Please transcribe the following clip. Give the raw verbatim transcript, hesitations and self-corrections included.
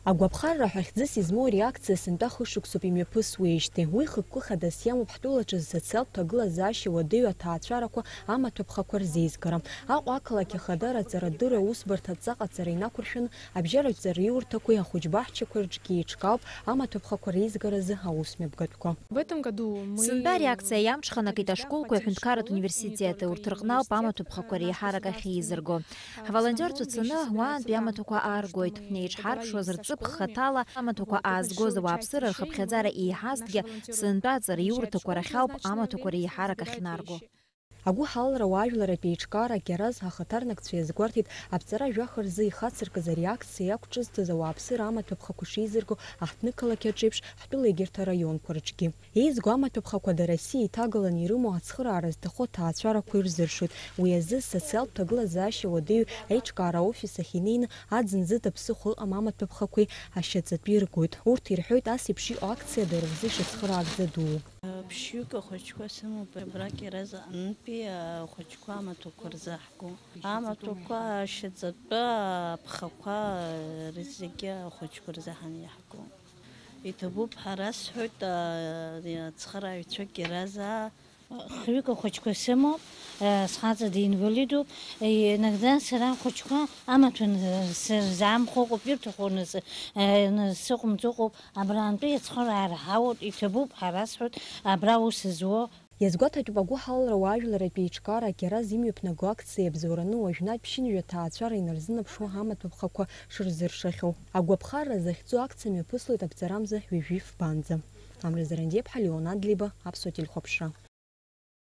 Агәаԥхарра ҳәа хьӡыс измоу ари акциа сынтәа хышықәсоуп имҩаԥысуеижьҭеи. Уи хықәкы хадас иамоуп ҳтәылаҿы зсоциалтә ҭагылазаашьа уадаҩу аҭаацәарақәа амаҭәахәқәа рзеизгара. Аҟәа ақалақь ахадара аҵарадырра аусбарҭа адҵа ҟаҵара инақәыршәаны, абжьаратә ҵараиурҭақәеи ахәыҷбаҳчақәеи рҿгьы еиҿкаауп амаҭәахәқәа реизгаразы аусмҩаԥгатәқәа. В этом году мы... Сынтәа ари акциа иамҽханакит ашколқәеи аҳәынҭқарратә университети, урҭ рҟны ауп амаҭәахәқәа реиҳарак ахьеизырго. Ҳволонтиорцәа цаны уаантәи амаҭәақәа ааргоит. Еиҿҳарԥшуазар, ҵыԥх хаҭала амаҭәақәа аазгоз ауааԥсыра рхыԥхьаӡара еиҳазҭгьы, сынтәа аҵараиурҭақәа рахь ауп амаҭәақәа реиҳарак ахьнарго. Агәыҳалалра уаажәларратә еиҿкаара Кьараз ахаҭарнакцәа иазгәарҭеит, аԥҵара жәаха рзы ихацыркыз ари акциа иақәҿызҭыз ауааԥсыра амаҭәахәқәа шеизырго аҳҭнықалақь аҿы еиԥш, ҳтәыла егьырҭ араионқәа рҿгьы. Еизго амаҭәахәқәа дара рсиа иҭагаланы ирымоу ацхыраара зҭаху аҭаацәарақәа ирзыршоит. Уи азы социалтә ҭагылазаашьа уадаҩу аиҿкаара аофис ахь инеины, аӡын зыда ԥсыхәа ыҟам амаҭәахәқәеи ашьаҵатәи иргоит. Урҭ ирҳәоит, ас еиԥш иҟоу акциа дара рзы ишыцхыраагӡа дуу. Ԥшьҩык ахәыҷқәа сымоуп, абрак иара заҟантәи ахәыҷқәа амаҭәақәа рзы ҳгәы. Амаҭәақәа, ашьаҵатәы, аԥхақәа, зегьы ахәыҷқәа рзы ҳан иаҳгәы. Иҭабуп ҳәа расҳәоит, а, ацхырааҩцәагьы разаа. Хҩык ахәыҷқәа сымоуп, а, схаҵа динвалидуп. Инагӡа сара ахәыҷқәа амаҭәа сырзаамхәа ыҟоуп, ирҭаху наз-, а, сыҟоумҵо ыҟоуп. Абраантәи ацхыраара ҳауеит, иҭабуп ҳәа расҳәоит, абра аус зуо. Иазгәаҭатәуп агәыҳалалра уаажәларратә еиҿкаара Кьараз имҩаԥнаго акциа иабзоураны уажәнатә ԥшьынҩажәа ҭаацәара инарзынаԥшуа амаҭәахәқәа шырзыршахьоу. Агәаԥхарра захьӡу акциа мҩаԥыслоит аԥҵарамза ҩажәи фбанӡа. Амра Зарандиаԥҳа, Леон Адлеиба, Аԥсуа телехәаԥшра.